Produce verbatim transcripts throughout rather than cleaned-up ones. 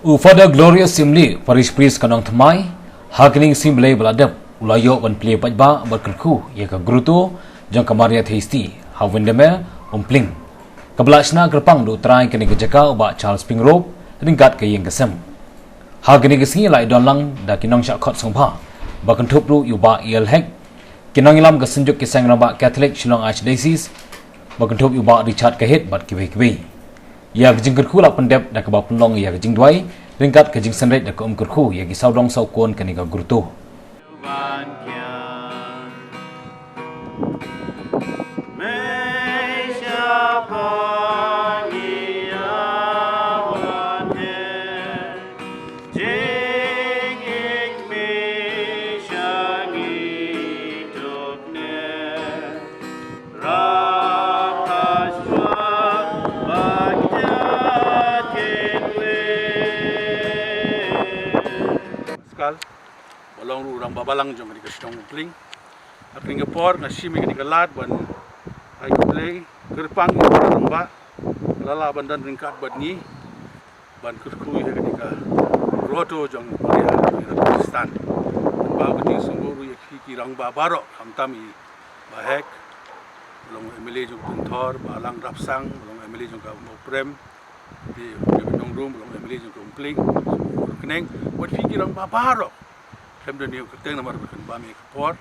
U Father Glorious Syiemlieh, Parish Priest ka Nongthymmai, ha kane ka sngi Blei ba la dep, u la ïoh ban plie paidbah bad kyrkhu ïa ka grotto jong ka Maria Theisotti ha Windermere, Umpling, kaba la shna kyrpang da u trai kane ka jaka, u Bah Charles Pyngrope, ryngkat ka ïing ka sem. Ha kane ka sngi la ïadon lang da ki nongshah khot sngewbha, ba kynthup ruh ïa u Bah E L Hek, ki nongïalam ka Synjuk ki Seng Rangbah Katholik Shillong Archdiocese, ba kynthup ïa u Bah Richard Kahit bad kiwei kiwei. Ïa ka jingkyrkhu la pyndep da kaba pynlong ïa ka jingduwai ryngkat ka jingsynreit da ka um kyrkhu ïa ki sawdong sawkun kane ka grotto. Skal, ba long ruh u rangbah balang jong kane ka shnong Umpling. Ha kane ka por nga shim ïa kane ka lad ban ai khublei kyrpang ïa u rangbah, la lah ban don ryngkat bad ngi ban kyrkhu ïa kane ka grotto jong Maria jong ngi Khristan. Ba ka jingsngewbha ruh ïa phi ki rangbah baroh, khamtam i Bah Hek, ba long M L A jong ka Pynthor, Bah Lang Rapsang, ba long M L A jong ka Mawprem, i David Nongrum, ba long M L A jong ka Umpling, Rukneng, bad phi ki rangbah baroh. Khlem da ïoh kyrteng namar ba kan bam ïa ka por.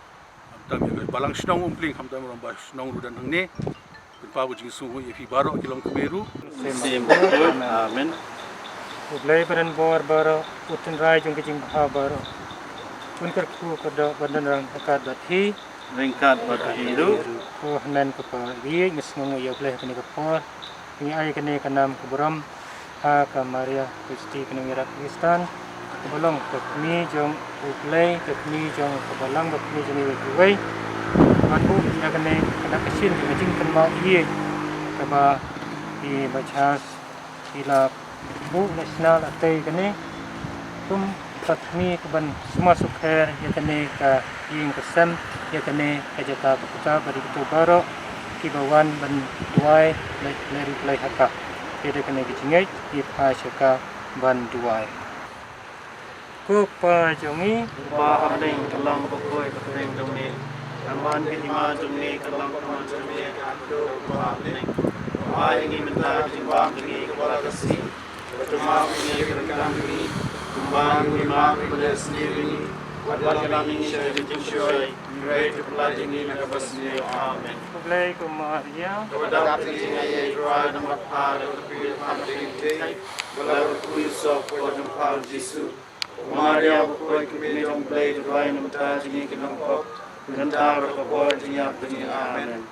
Khamtam ïa ka balang shnong Umpling, khamtam rangbah shnong ruh don hangne. Pynpaw ka jingsngewbha ïa phi baroh ki longkmie ruh. Sim. Amen. U Blei ba don bor baroh, u Trai jong ka jingbha baroh, un kyrkhu kyrdoh ban don ryngkat bad phi. Ryngkat bad phi ruh. Ko hynmen ko pa, ïa ngi sngewnguh ïa U Blei ha kane ka por. Ngi ai kane ka nam ka burom ha ka Maria Theisotti, ka nongïarap Khristan, ba long ka kmie jong U Blei, ka kmie jong ka balang, ka kmie jong iwei pa iwei. Bad buh ïa kane ka dak ka shin ka jingkynmaw ïeit kaba i Bah Charles i la buh, la shna, la tei kane kum ka kmie kaban sumar sukher ïa kane ka ïing ka sem, ïa kane ka jaka ka puta, bad ïa kito baroh kiba wan ban duwai, Blei, Blei, Blei ha ka. Te da kane ka jingngeit ngi phai sha ka ban duwai. Ko Pa jong ngi, Uba ha bneng, ka long bakhuid ka kyrteng jong me. Kan wan ka hima jong me, ka long ka mon jong me, ha ka dur kumba ha bneng. Ai ïa ngi mynta ka jingbam jong ngi kaba la ka sngi. Bad jemma ïa ngi ka ryngkat jong ngi, kumba ngi ruh ngi map ïa kiba la sniew ïa ngi. Wat la ka ngi sha ka jingshoi, hynrei to pyllait ïa ngi na kaba sniew. Amen. Khublei ko Maria, kaba dap ka jingaiei, U Trai u don bad pha, da ka kyrkhu pha ha ka ïing. Ba la kyrkhu ïa u soh ka kpoh jong pha u Jisu. Ko Maria bakhuid, ka kmie jong U Blei, to duwai ïa ngi mynta jong ngi ki nongpop, mynta bad ha ka por jingïap jong ngi. Amen.